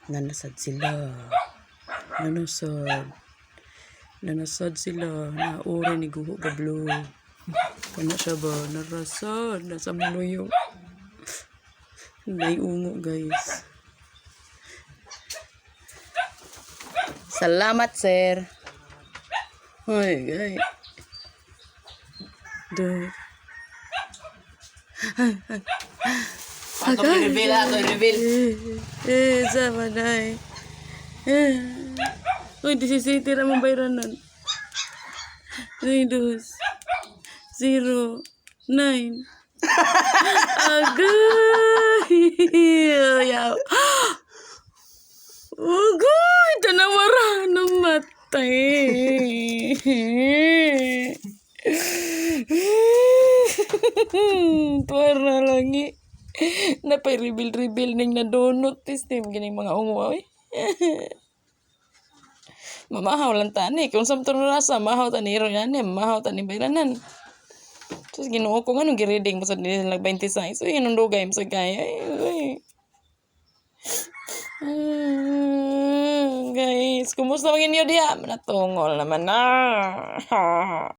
Nanasad sila. Nanasad. Nanasad sila. Naura ni guho gablo. Kana siya ba? Narasad. Nasa muluyo. Naiungo, guys. Salamat, sir. Ay, guys. Do. Ato i-reveal, ato i-reveal. Eh, sama na eh. Eh. Uy, 17 ra mong bayranan. 3, 2, 0, 9. Agay! Ayaw. Agay! Tanawara! Namatay! Tuwara langi. Napay reveal-reveal ning nadunot. Tistim gining mga ungo oy. Mamahaw lang tani. Kung sa rasa, mahaw tani ro yan. Mahaw tani bayranan. Tapos Ginoo ko nga nung gireading mo sa nila 26. Uy, anong dugay mo sa kaya. Ay, uy. Guys, kumusta man inyo diha? Natungol naman na.